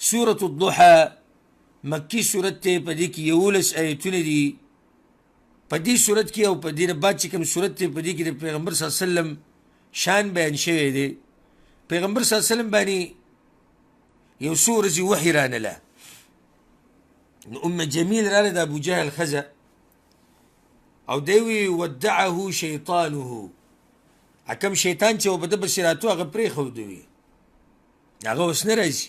سورة الضحى مکی سورت دی، په دې کې 11 آیتونه دي. په دې سورت کې او په دې نه بعد چې کوم سورت دی، په دې کې د پیغمبر صلی الله علیه وسلم شان بیان شوی دی. پیغمبر صلی الله علیه وسلم باندې یو څو ورځې وحي رانله. نو ام جمیل راله، د ابو جهل ښځه، او دی وی ودعه شیطانه، کوم شیطان چې په ده پسې راتو هغه پرېښود وي، هغه اوس نه راځي.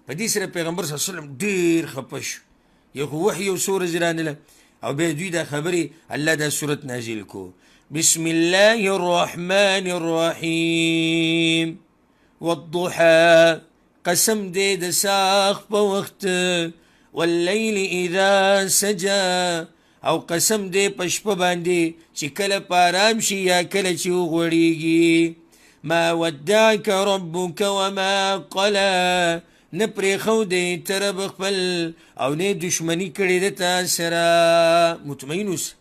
په دې سره پیغمبر صلی الله علیه وسلم ډېر خفه شو. یو خو وحي یو څو ورځې رانله او بیا دوی دا خبرې الله دا سورت نازل کو. بسم الله الرحمن الرحیم والضحى، قسم دې د ساخ په وخت، واللیل اذا سجا، او قسم دې په شپه باندې چې کله په آرام شي یا کله چې وغوړیږي. ما ودعک ربک وما قلا، نه پرېښودې ته رب خپل او نه دښمني کړې ده تا سره. مطمئن اوسه.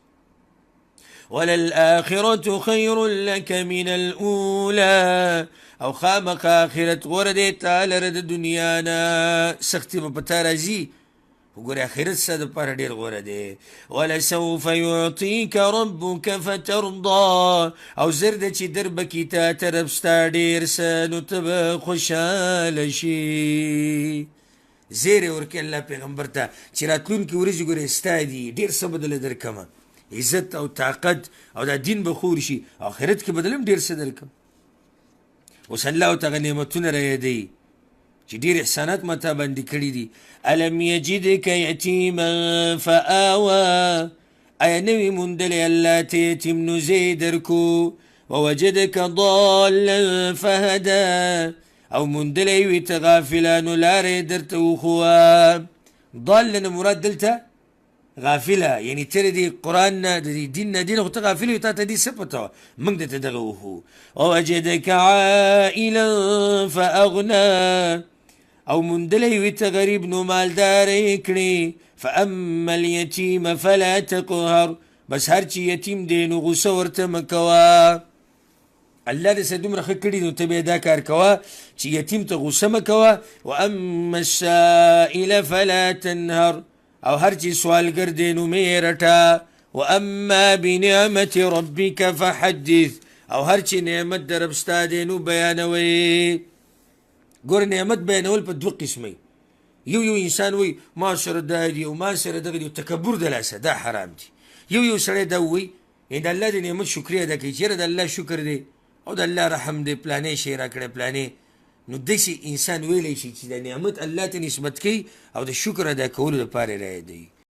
وللآخرة خير لك من الأولى، او خامخا آخرت غوره دی تا لره د دنیا نه. سختي به په تا راځي، وګوره آخرت ستا دپاره ډېر غوره دی. ولسوف یعطیک ربک فترضا، او زر ده چې در به کړي تا ته رب ستا ډېر څه، نو ته به خوشحاله شي. زیری ورکوي الله پیغمبر ته چې راتلونکې ورځې ګورې ستا دي، ډېر څه به دله درکړم، عزت او طاقت او دا دین به خور شي، او آخرت کې به دله هم ډېر څه درکړم. اوس الله ورته هغه نعمتونه رایادوي چې ډېر احسانات ما تا باندې کړي دي. الم یجدک یتیما فآوا، آیا نه وي موندلی الله ته یتیم نو زه یې درکو. ووجدک ضالا فهدا، او موندلی وي ته غافله نو لاره یې درته وښوه. ضالا نه مراد دلته غافله، یعنی ته د دې قرآن نه، د دې دین نه، دین خو ته غافل وې، تا ته دې څه پته وه، موږ درته دغه وښو. ووجدک عائلا فأغنا، او موندلی وي ته غریب نو مالدار یې کړې. فأما اليتیم فلا تقهر، بس هر چې یتیم دی نو غوسه ورته مه کوه. الله دې څه دومره ښه کړي نو ته بیا دا کار کوه چې یتیم ته غوسه مه کوه. واما السائل فلا تنهر، او هر چې سوالګر دی نو مه یې رټه. واما بنعمت ربک فحدث، او هر چې نعمت د رب ستا دی نو بیانوي. ګوره نعمت بیانول په دوه قسمه. یو یو انسان وایي ما سره دا دي او ما سره دغه دي، تکبر د لاسه دا حرام دي. یو یو سړی دا وایي، یعنې د الله د نعمت شکریه ادا کوي چې یاره د الله شکر دی او د الله رحم دی، پلانې شی راکړی پلانې. نو داسې انسان ویلی شي چې د نعمت الله ته نسبت کوي او د شکر ادا کولو لپاره یې رایادوي.